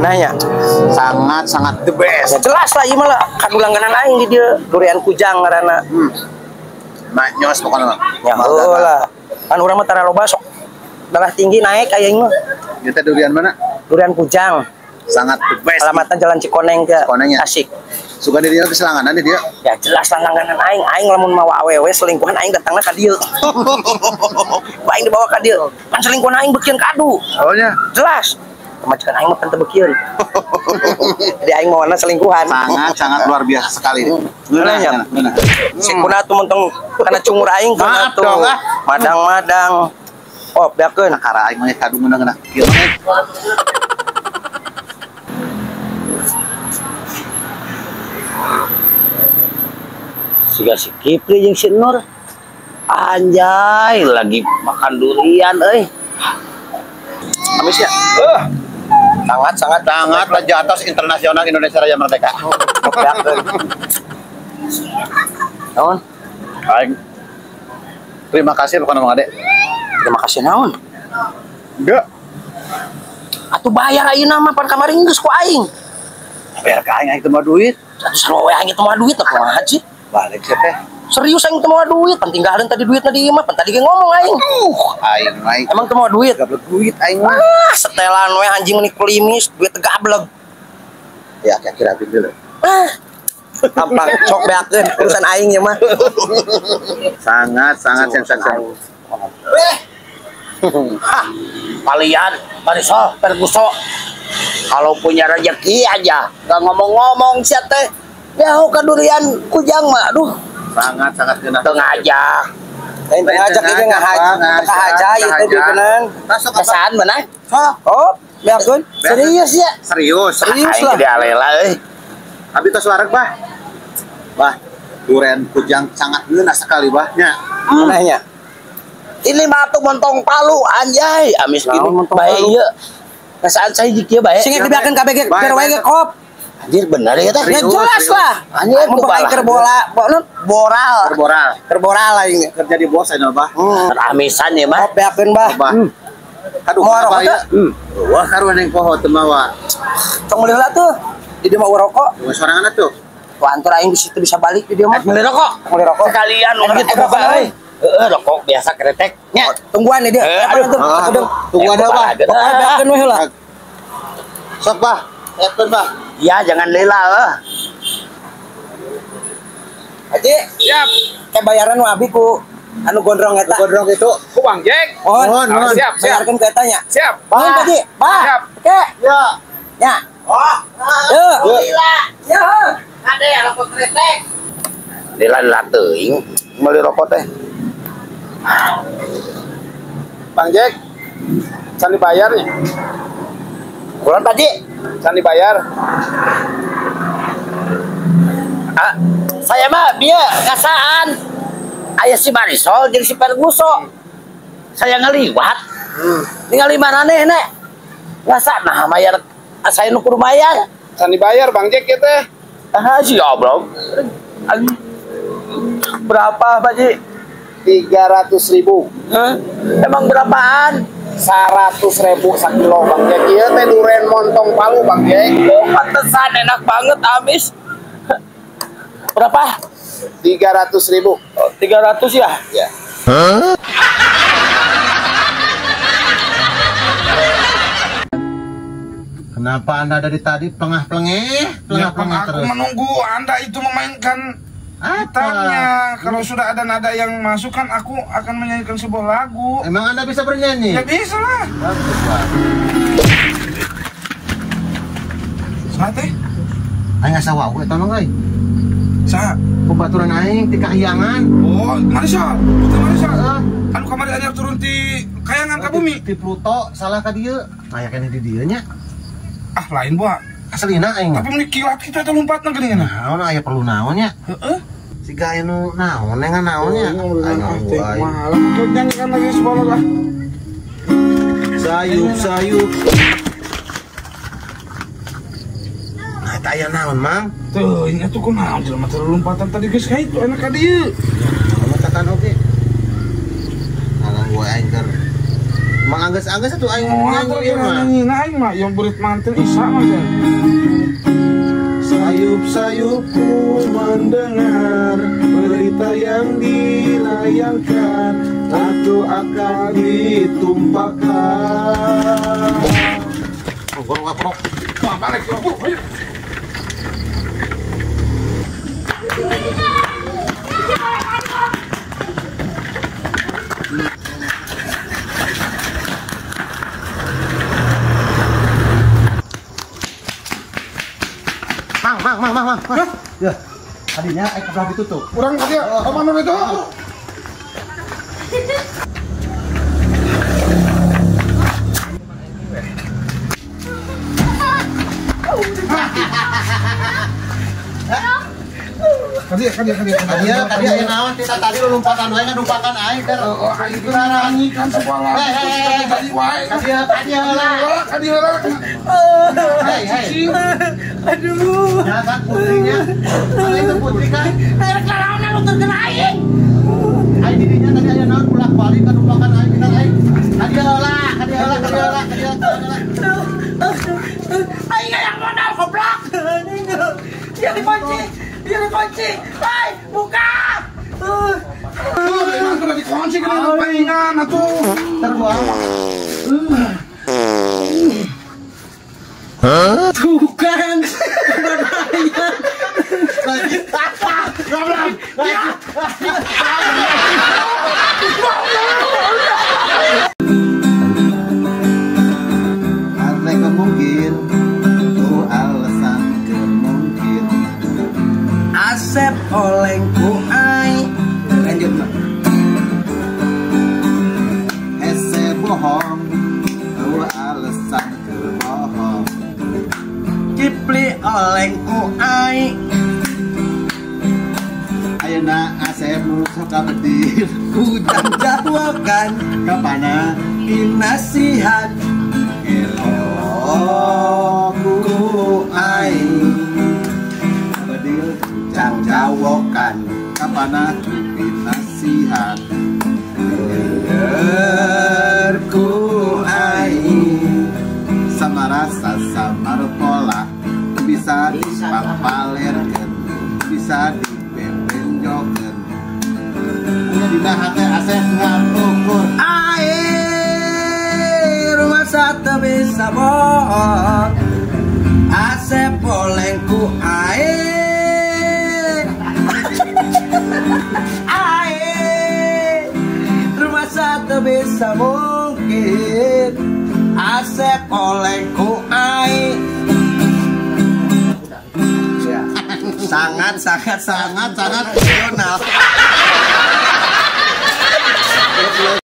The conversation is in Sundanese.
Nanya sangat-sangat the best. Ya, jelas lah ieu mah lah kadu langganan aing di dieu durian kujang ngaranna. Maknyos pokoknya mah. Ya lah. Kan urang mah tara loba sok darah tinggi naik aing mah. Ieu teh durian mana? Durian kujang. Sangat the best. Alamatna Jalan Cikoneng ke Cikoneng ya. Asik. Suka di dieu keselangganan di dieu. Ya jelas lah langganan aing. Aing lamun mawa awewe selingkuhan aing datangna ka dieu. Aing dibawa ka dieu. Pan selingkuhan aing beukeun kadu. Oh nya. Jelas. Pamajikan aing mah teu beukieun. Jadi aing mawana selingkuhan. Sangat luar biasa sekali. Ngeunah. Si kuna tuh mentong kana cungur aing kana tuh. Madang-madang. Oh, beakeun. Kakara aing mah kadu ngeunah-ngeunah. Kieu mah. Siga si Kipli jeung si Nur. Anjay, lagi makan durian euy. Amis ya? Sangat Raja Atas Internasional Indonesia Raya Merdeka. Naon? Aing. Terima kasih bukan Bang Ade. Terima kasih naon? Enggak. Atuh bayar ayeuna mah pan kamari geus ku aing. Bayar ka aing aing teu mawa duit. Atuh sarua we aing teu mawa duit teh kumaha sih? Balik sih teh. Serius aing teu mawa duit, pan tinggalin tadi duitna di imah, pan tadi ge ngomong aing. Aing aing. Emang teu mawa duit? Gablek duit aing mah. Ah, setelan we anjing meni kulimis, duit gablek. Ya kira-kira dulu. Ah. Gampang sok beakeun urusan aing ya mah. Sangat sensasional. Hah, kalian Marisol, Perguso. Kalau punya rezeki aja, gak ngomong-ngomong sia teh. Ya ka durian kujang mah, aduh. Sangat kena. Teu ngajak. Lain teu ngajak ieu ngahaja ieu teh duiteunang. Kesaan mana? Oh, beakeun. Serius ya? Serius. Serius lah. Aing alela euy. Abi tos wareg, Bah. Bah, durian kujang sangat ngeunah sekali, Bah. Nya. Ngeunahnya. Ini mah tuh montong palu anjay, amis gini. Bae ieu. Kesaan saya kieu bae. Sing dibeakeun kabeh ge keur we ge kop. Anjir bener ya teh. Ya jelas lah. Anjir mun pakai keur bola, boral. Keur boral aing kerja di bos aya Bah. Amisan ya mah. Kop beakeun Bah. Aduh, mau rokok teh? Wah, karuan yang poho teu mawa. Tong meuli heula tuh. Di dieu mah rokok. Tunggu sorangan atuh. Tuh antur aing di situ bisa balik di dieu mah. Meuli rokok. Meuli rokok. Sekalian urang gitu rokok euy. Heeh, rokok biasa kretek nya. Tungguan nih dia. Aduh, tungguan heula, Bah. Beakeun we heula. Sok, Bah. Beakeun, Bah. Ya, jangan lila euy. Haji, siap. Kayak bayaran nu abi ku anu gondrong eta. Gondrong itu ku Bang Jack. Mohon. Siap, siap. Bayarkeun ku eta nya. Siap. Mohon Haji. Bah. Siap. Oke. Ya. Ya. Oh. Yo. Lila. Ya. Ade rokok kretek. Lila teuing meuli rokok teh. Bang Jack, can dibayar nya. Bulan Pak Ji, can dibayar. Ah, saya mah bieu ngasaan. Aya si Marisol jeung si Perguso. Saya ngaliwat. Ningali maraneh nek. Ngasa nah mayar saya nu kudu mayar. Can dibayar Bang Jack ieu teh. Ah, si goblok. Berapa Pak Ji? 300.000. Hah? Emang berapaan? 100.000 sakilo Bang Jack. Ieu teh duren montong palu Bang Jack. Oh, pantesan enak banget amis. Berapa? 300.000. Oh, 300 ya? Ya. Hah? Kenapa Anda dari tadi plengah-plengeh, plengah-plengeh ya, terus? Aku menunggu Anda itu memainkan gitarnya. Kalau sudah ada nada yang masuk kan aku akan menyanyikan sebuah lagu. Emang Anda bisa bernyanyi? Ya bisa lah. Bagus lah. Sate? Aing asa wau eta mah euy. Sa? Pembaturan aing ti kahyangan. Oh, Marisol. Putra Marisol. Anu kamari anyar turun ti kayangan ka bumi. Ti Pluto salah ka dieu. Aya keneh di dieu nya. Ah, lain buah. Aslina aing. Tapi meni kilat kitu eta lompatna geuning. Naon aya perlu naon nya? Heeh. Siga aya nu naon nengan naon nya. Aing malah nyanyikan lagi sebuah lagu. Sayup-sayup. Nah, eta aya naon, Mang? Tuh, ini tuh kunaon jelema teh lompatan tadi geus ka itu enak ka dieu. Lompatan oge. Alang gua aing keur Mang anggeus-anggeus atuh aing nyanyi ieu mah. Nyanyi aing mah yang burit manten Isa mah teh. Sayup-sayupku mendengar berita yang dilayangkan atau akan ditumpahkan. Gorok. Wah, balik ayo. Mang. Ya. Tadinya aing kebelah ditutup. Urang ka dieu, ka mana itu? Ka dieu. Ka dieu aya naon tita tadi lu lompatan wae ngadumpakan aing teh. Oh, aing teh nyanyikan sekolah. Tadi wae. Ka dieu heula. Ka dieu heula. Hei. Aduh. Ya kan putrinya. Mana itu putri kan? Rek lalaonan nu terkena aing. Aing dirinya tadi aya naon bolak-balik kadumpakan aing kita aing. Ka dieu heula, ka dieu heula, ka dieu heula, ka dieu heula. Aing yang modal goblok. Dia dikunci. Dia dikunci. Hei, buka. Tuh, emang sudah dikunci kena palingan atuh. Terbuang. Hah? Tuh kan. Lagi. Lagi. Arek mungkin tuh alasan kemungkin. Asep oleng ku ai. Lanjut, Mak. Hese bohong tuh alasan kebohong. Kipli oleng ku ai. Ayeuna Asep nu sok kabedil. Kujang jawakan kapana pinasihat. Gelo ku ai. Bedil kujang jawakan kapana pinasihat. Lieur ku ai. Sama rasa samar pola bisa dipapalerkeun, bisa dibebenjokeun. Nya dina hate Asep ngalukur. Air rumah satu bisa bohong. Asep oleng ku air. Air rumah satu bisa mungkin. Asep oleng ku air. Sangat sangat sangat sangat personal.